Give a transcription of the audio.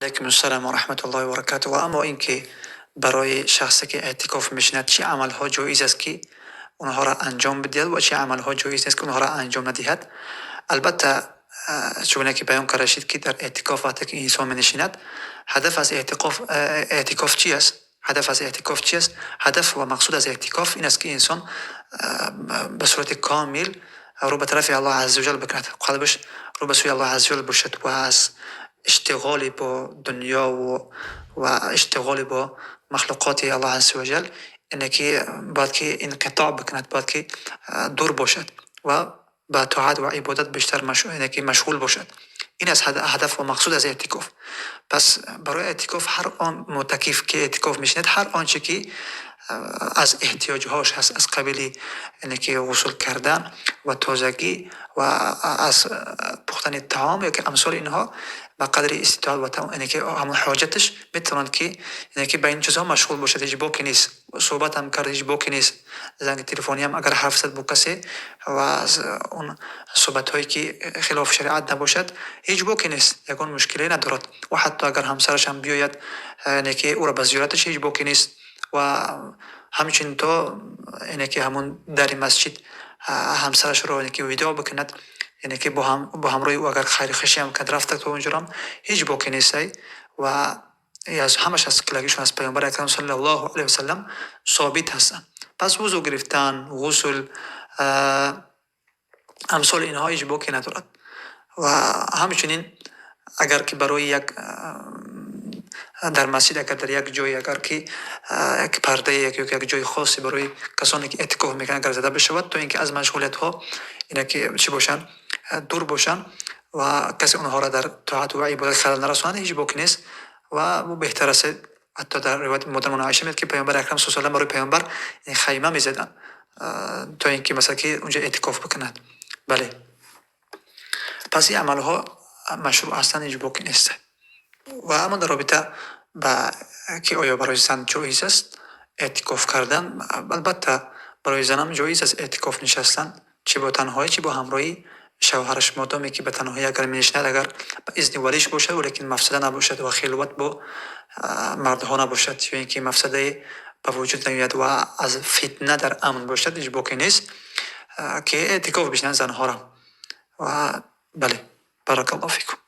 Алайкум ассалом ва раҳматуллоҳи ва баракатуҳ. Ва аммо ин ки барои шахсе ки эътикоф мешинад, чӣ амалҳо ҷоиз аст, ки онҳоро анҷом бидиҳад, ва чӣ амалҳо ҷоиз нест, ки онҳоро анҷом надиҳад. Албатта, чуноне ки баён карда шид, ки дар эътикоф вақте ки инсон менишинад, ҳадаф аз эътикоф чӣ аст? Ҳадаф аз эътикоф чӣ аст? Ҳадаф ва мақсуд аз эътикоф ин аст, ки инсон ба сурати комил рӯ ба тарафи Аллоҳ азза ва ҷал бикунад, қалбаш рӯ ба сӯи Аллоҳ азза ва ҷал бошад ва аз иштиғоли бо дунё ва иштиғоли бо махлуқоти Аллоҳ азза ва ҷал, ине ки бояд ки инқитоъ бикунад, бояд ки дур бошад ва ба тоат ва ибодат бештар ине ки машғул бошад. Ин аст ҳадаф ва мақсуд аз эътикоф. Пас барои эътикоф ҳар он мӯътакиф ки эътикоф мешинад, ҳар он чӣ ки аз эҳтиёҷҳош ҳаст, аз қабили ине ки ғусл кардан ва тозагӣ ва аз пухтани таом ё ки амсоли инҳо, ба қадри иститоат ва ине ки ҳамон ҳоҷаташ метавонад, ки ине ки ба ин чизҳо машғул бошад, ҳеҷ боке нест. Суҳбат ҳам кард, ҳеҷ боке нест. Занги телефонӣ ҳам агар ҳарф зад бо касе ва аз он суҳбатҳое ки хилофи шариат набошад, ҳеҷ боке нест, ягон мушкиле надорад. Ва ҳатто агар ҳамсараш ҳам биёяд, ине ки ӯро ба зиёраташ, ҳеҷ боке нест. Ва ҳамчунин то ине ки ҳамон дари масҷид ҳамсарашро ине ки видоъ бикунад, ине ки бо ҳамроҳи ӯ агар хайру хушӣ ҳам кард, рафта то онҷорам, ҳеҷ боке нестай. Ва аз ҳамаш аз килагишон аз Паёмбари акрам саллаллоҳу алайҳи васаллам собит ҳастанд. Пас вузӯ гирифтан, ғусл, амсоли инҳо ҳеҷ боке надорад. Ва ҳамчунин агар ки барои як дар масҷид, агар дар як ҷое, агар ки як пардае ё як ҷои хосе барои касоне ки эътикоф мекунанд агар зада бишавад, то ин ки аз машғулиятҳо ина ки чӣ бошанд, дур бошанд ва касе онҳоро дар тоат ва ибодат халал нарасонад, ҳеҷ боке нест ва беҳтар аст. Ҳатто дар ривояти модарамон Оиша меяд, ки Паёмбари акрам саллаллоҳу алайҳи васаллам барои Паёмбар хайма мезаданд, то ин ки масалан ки унҷо эътикоф бикунад. Бале, пас ин амалҳо машрӯъ ҳастанд, ҳеҷ боке нест. Ва аммо дар робита ба ки оё барои зан ҷоиз аст эътикоф кардан, албатта, барои занам ҷоиз аст эътикоф нишастан, чӣ бо танҳоӣ, чӣ бо ҳамроҳии шавҳараш. Модоме ки ба танҳоӣ агар менишинад, агар ба изни валиш бошад, валекин мафсада набошад ва хилват бо мардҳо набошад ё ин ки мафсадае ба вуҷуд наояд ва аз фитна дар амн бошад, ҳеҷ боке нест, ки эътикоф бишинанд занҳоро. Ва бале, баракаллоҳу фикум.